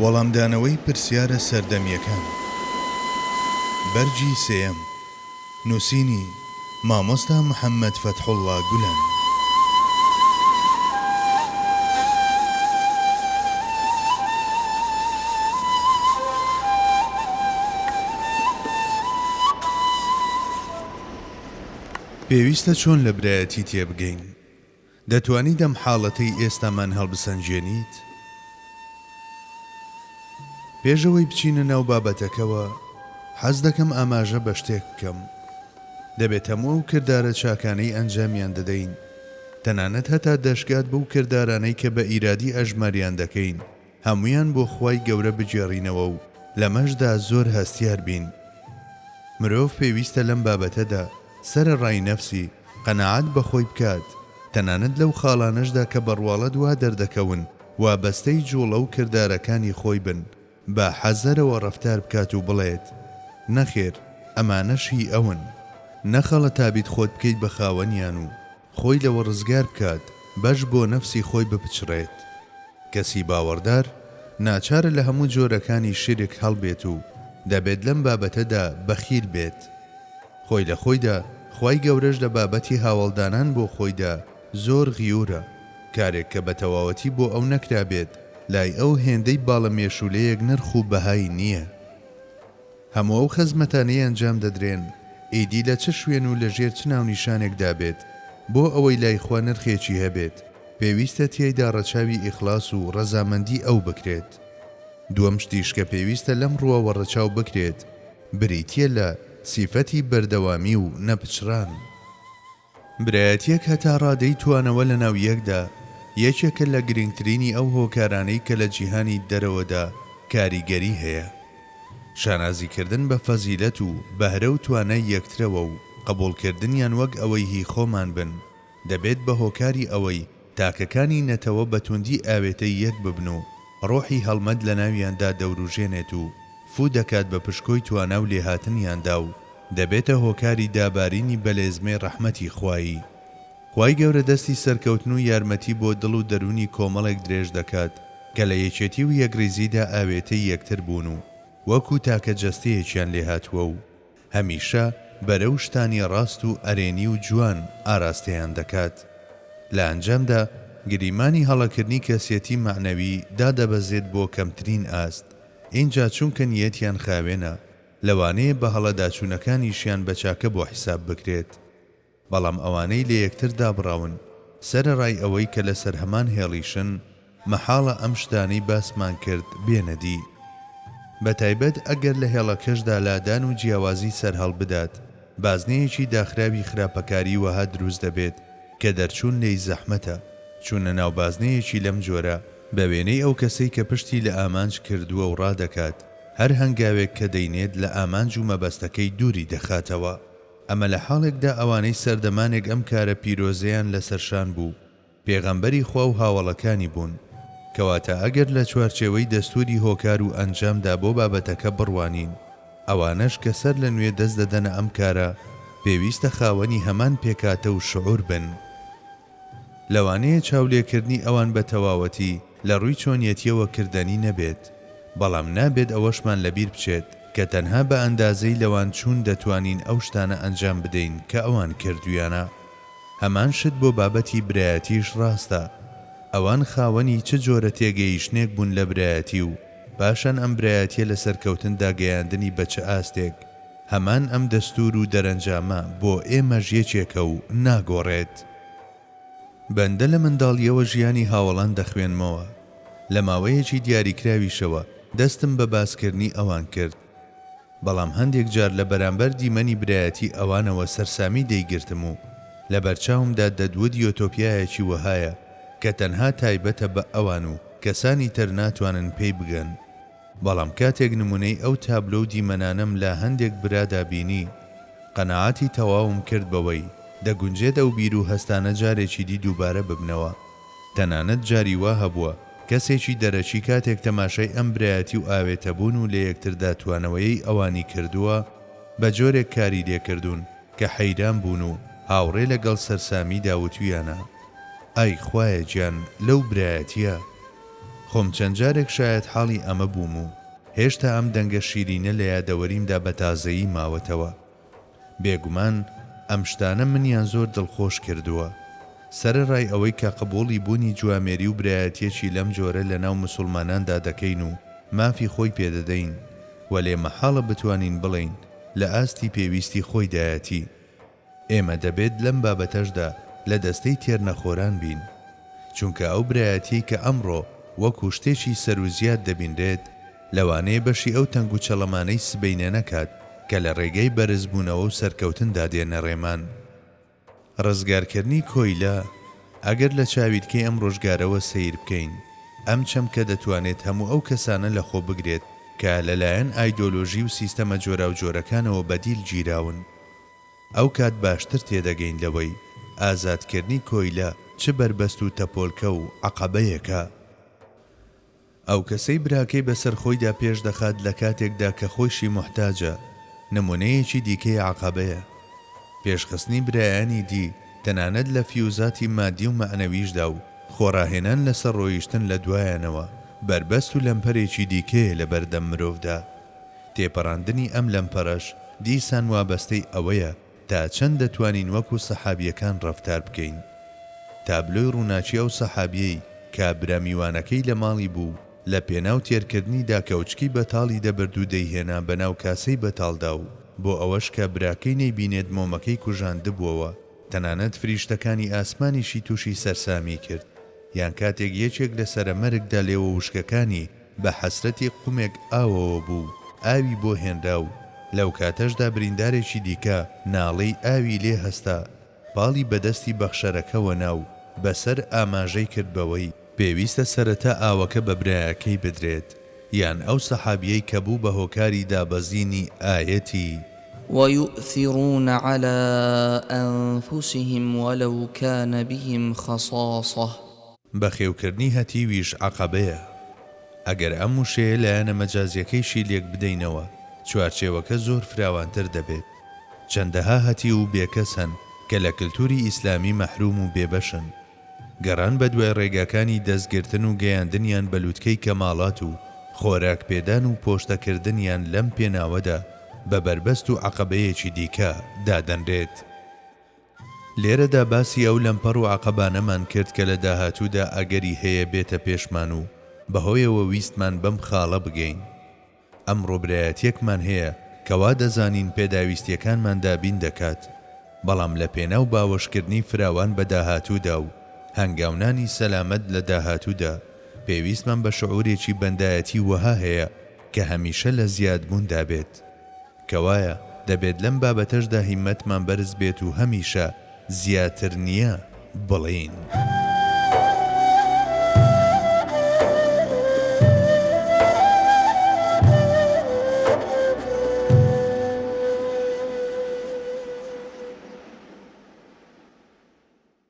وەڵامدانەوەی پرسیارە سەردەمییەکان بەرگی سێیەم نووسینی، مامۆستا محەممەد فەتحوڵڵا گولەن. پێویستە چۆن لە برایەتی تێبگەین؟ دەتوانیت ئەم حاڵەتەی ئێستامان هەڵبسەنگێنیت؟ پێش ئەوەی بچینە ناو بابەتەکەوە، حەز دەکەم ئاماژە بە شتێک بکەم. دەبێت هەموو ئەو کردارە چاکانەی ئەنجامیان دەدەین، تەنانەت هەتا دەشگات بەو کردارانەی کە بە ئیرادی ئەژماریان دەکەین، هەموویان بۆ خوای گەورە بگێڕینەوە و لەمەشدا زۆر هەستیار بین. مرۆڤ پێویستە لەم بابەتەدا سەرەڕای نەفسی، قەناعەت بە خۆی بکات، تەنانەت لەو خاڵانەشدا کە بەڕواڵەت وا دەردەکەون وابەستەی جوڵە و کردارەکانی خۆی بن، بە حەزەرەوە ڕەفتار بکات و بڵێت، نەخێر ئەمانەش هی ئەون. نەخەڵەتابیت خۆت بکەیت بە خاوەنیان و خۆی لەوە ڕزگار بکات بەش بۆ نەفسی خۆی بپچڕێت. کەسی باوەڕدار ناچارە لە هەموو جۆرەکانی شیرک هەڵبێت و دەبێت لەم بابەتەدا بەخیل بێت. خۆی لە خۆیدا خوای گەورەش لە بابەتی هاوەڵدانان بۆ خۆیدا زۆر غیورە، کارێک کە بە تەواوەتی بۆ ئەو نەکرابێت لای ئەو هێندەی باڵە مێشوولەیەک نرخ و بەهای نییە. هەموو ئەو خزمەتانەی ئەنجام دەدرێن ئیدی لە چ شوێن و لە ژێر چ ناونیشانێکدا بێت بۆ ئەوەی لای خوا نرخێکی هەبێت پێویستە تیایدا ڕەچاوی ئیخلاص و ڕەزامەندی ئەو بکرێت. دووەم شتیش کە پێویستە لەم ڕووەوە ڕەچاو بکرێت بریتییە لە سیفەتی بەردەوامی و نەپچڕان. برایەتییەک هەتا ڕادەی توانەوە لەناو یەکدا، یەکێکە لە گرنگترینی ئەو هۆکارانەی کە لە جیهانی دەرەوەدا کاریگەری هەیە. شانازیکردن بە فەزیلەت و بەهرە و توانای یەکترەوە و قبوڵکردنیان وەک ئەوەی هی خۆمان بن، دەبێت بە هۆکاری ئەوەی تاکەکانی نەتەوە بە توندی ئاوێتەی یەک ببن و ڕۆحی هەڵمەت لەناویاندا دەوروژێنێت و فوو دەکات بە پشکۆی توانا و لێهاتنیاندا و دەبێتە هۆکاری دابارینی بەلێزمەی ڕەحمەتی خوایی. خوای گەورە دەستی سەرکەوتن و یارمەتی بۆ دڵ و دەروونی کۆمەڵێک درێژ دەکات کە لە یەکێتی و یەکڕیزیدا ئاوێتەی یەکتر بوون و وەکو تاکە جەستەیەکیان لێهاتووە و هەمیشە بەرەو شتانی ڕاست و ئەرێنی و جوان ئاراستەیان دەکات. لە ئەنجامدا گریمانی هەڵەکردنی کەسێتی مەعنەوی دادەبەزێت بۆ کەمترین ئاست، ئینجا چونکە نیەتیان خاوێنە، لەوانەیە بە هەڵەداچوونەکانیشیان بە چاکە بۆ حیساب بکرێت. بەڵام ئەوانەی لە یەکتر دابڕاون، سەرەڕای ئەوەی کە لەسەر هەمان هێڵیشن، مەحاڵە ئەم شتانەی باسمان کرد بێنە دی. بەتایبەت ئەگەر لە هێڵەکەشدا لادان و جیاوازی سەرهەڵبدات، بازنەیەکی داخراوی خراپەکاری وەها دروست دەبێت کە دەرچوون لێی زەحمەتە. چوونە ناو بازنەیەکی لەم جۆرە، بە وێنەی ئەو کەسەی کە پشتی لە ئامانج کردووە و ڕادەکات، هەر هەنگاوێک کە دەینێت لە ئامانج و مەبەستەکەی دووری دەخاتەوە. ئەمە لە حاڵێکدا ئەوانەی سەردەمانێک ئەم کارە پیرۆزەیان لەسەر شان بوو، پێغەمبەری خوا و هاوەڵەکانی بوون. کەواتە ئەگەر لە چوارچێوەی دەستووری هۆکار و ئەنجامدا بۆ بابەتەکە بڕوانین، ئەوانەش کە سەر لە نوێ دەست دەدەنە ئەم کارە، پێویستە خاوەنی هەمان پێکهاتە و شعوور بن. لەوانەیە چاولێکردنی ئەوان بە تەواوەتی لە ڕووی چۆنیەتیەوە کردەنی نەبێت، بەڵام نابێت ئەوەشمان لەبیر بچێت کە تەنها بە ئەندازەی لەوان چوون دەتوانین ئەو شتانە ئەنجام بدەین کە ئەوان کردوویانە. هەمان شت بۆ بابەتی برایەتیش ڕاستە. ئەوان خاوەنی چ جۆرە تێگەیشتنێک بوون لە برایەتی و پاشان ئەم برایەتیە لە سەرکەوتندا گەیاندنی بە چ ئاستێک، هەمان ئەم دەستوور و دەرەنجامە بۆ ئێمەش یەکێکە و ناگۆڕێت. بەندە لە منداڵییەوە ژیانی هاوەڵان دەخوێنمەوە، لە ماوەیەکی دیاریکراویشەوە دەستم بە باسکردنی ئەوان کرد. بەڵام هەندێک جار لە بەرامبەر دیمەنی برایەتی ئەوانەوە سەرسامی دەیگرتم و لەبەرچاومدا دەدوت یۆتۆپیایەکی وەهایە کە تەنها تایبەتە بە ئەوان و کەسانی تر ناتوانن پێی بگەن. بەڵام کاتێک نمونەی ئەو تابلۆ و دیمەنانەم لە هەندێک برادا بینی، قەناعەتی تەواوم کرد بەوەی دەگونجێت ئەو بیر و هەستانە جارێکی دی دووبارە ببنەوە. تەنانەت جاری وا هەبووە کەسێکی دەرەکی کاتێک تەماشای ئەم برایەتی و ئاوێتەبوون و لەیەکتردا توانەوەیەی ئەوانی کردووە، بە جۆرێک کاری لێکردوون کە حەیران بوون و هاوڕێ لەگەڵ سەرسامیدا وتویانە، ئای خوایە گیان لەو برایەتییە! خۆم چەند جارێک شایەتحاڵی ئەمە بووم و هێشتا ئەم دەنگە شیرینە لە یادەوەریمدا بە تازەیی ماوەتەوە. بێگومان ئەم شتانە منیان زۆر دڵخۆش کردووە. سەرەڕای ئەوەی کە قبوڵی بوونی جوامێری و برایەتیەکی لەم جۆرە لە ناو مسوڵماناندا دەکەین و مافی خۆی پێدەدەین، وەلێ مەحاڵە بتوانین بڵێین لە ئاستی پێویستی خۆیدایەتی. ئێمە دەبێت لەم بابەتەشدا لە دەستەی تێرنەخۆران بین. چونکە ئەو برایەتیەی کە ئەمڕۆ وەکو شتێکی سەروزیاد دەبینرێت، لەوانەیە بەشی ئەو تەنگوچەڵەمانەی سبەینێ نەکات کە لە ڕێگای بەرزبوونەوە و سەرکەوتندا دێنە ڕێمان. ڕزگارکردنی کۆیلە، ئەگەر لە چاویلکەی ئەم ڕۆژگارەوە سەیر بکەین، ئەم چەمکە دەتوانێت هەموو ئەو کەسانە لەخۆ بگرێت کە لەلایەن ئایدۆلۆژی و سیستەمە جۆراوجۆرەکانەوە بەدیل گیراون. ئەوکات باشتر تێدەگەین لەوەی ئازادکردنی کۆیلە چ بەربەست و تەپۆلکە و عەقەبەیەکە. ئەو کەسەی براکەی بەسەر خۆیدا پێش دەخات لە کاتێکدا کە خۆیشی موحتاجە، نموونەیەکی دیکەی عەقەبەیە. پێشخستنی برایانی دی تەنانەت لە فیوزاتی مادی و مەعنەویشدا و خۆڕاهێنان لەسەر ڕۆیشتن لە دوایانەوە، بەربەست و لەمپەرێکی دیکەیە لەبەردەم مرۆڤدا. تێپەڕاندنی ئەم لەمپەرەش دیسان وابەستەی ئەوەیە تا چەند دەتوانین وەکو سەحابییەکان ڕەفتار بکەین. تابلۆی ڕووناکی ئەو سەحابیەی کە برا میوانەکەی لە ماڵی بوو لە پێناو تێرکردنیدا کەوچکی بەتاڵی دەبرد و دەیهێنا بەناو کاسەی بەتاڵدا و بۆ ئەوەش کە براکەی نەیبینێت مۆمەکەی کوژاندبووەوە تەنانەت فریشتەکانی ئاسمانیشی تووشی سەرسامی کرد یان کاتێک یەکێک لە سەرەمەرگدا لێوە وشکەکانی بە حەسرەتی قومێک ئاوەوە بوو و ئاوی بۆ هێنرا و لەو کاتەشدا بریندارێکی دیکە ناڵەی ئاوی لێ هەستا پاڵی بە دەستی بەخشەرەکەوە نا و بە سەر ئاماژەی کرد بەوەی پێویستە سەرەتا ئاوەکە بە برایەکەی بدرێت یان ئەو سەحابیەی کە بوو بە هۆکاری دابەزینی ئایەتی. ویؤثرون علی انفسهم ولو کان بهم خصاصە. بەخێوکردنی هەتیویش عەقەبەیە. ئەگەر ئەم وشەیە لایەنە مەجازیەکەیشی لێکبدەینەوە، چوارچێوەکە زۆر فراوانتر دەبێت. چەندەها هەتیو و بێکەس هەن کە لە کلتوری ئیسلامی مەحروم و بێبەشن. گەڕان بەدوای ڕێگاکانی دەستگرتن و گەیاندنیان بە لوتکەی کەماڵات و خۆراک پێدان و پۆشتەکردنیان لەم پێناوەدا بە بەربەست و عەقەبەیەکی دیکە دادەنرێت. لێرەدا باسی ئەو لەمپەڕ و عەقەبانەمان کرد کە لە داهاتوودا ئەگەری هەیە بێتە پێشمان و بەهۆیەوە ویستمان بەم خاڵە بگەین. ئەمڕۆ برایەتیەکمان هەیە کە وا دەزانین پێداویستیەکانمان دابین دەکات، بەڵام لە پێناو باوەشکردنی فراوان بە داهاتوودا و هەنگاونانی سەلامەت لە داهاتوودا پێویستمان بە شعورێکی بەندایەتی وەها هەیە کە هەمیشە لە زیادبووندا بێت. کەوایە دەبێت لەم بابەتەشدا هیممەتمان بەرز بێت و هەمیشە زیاتر نییە بڵێین.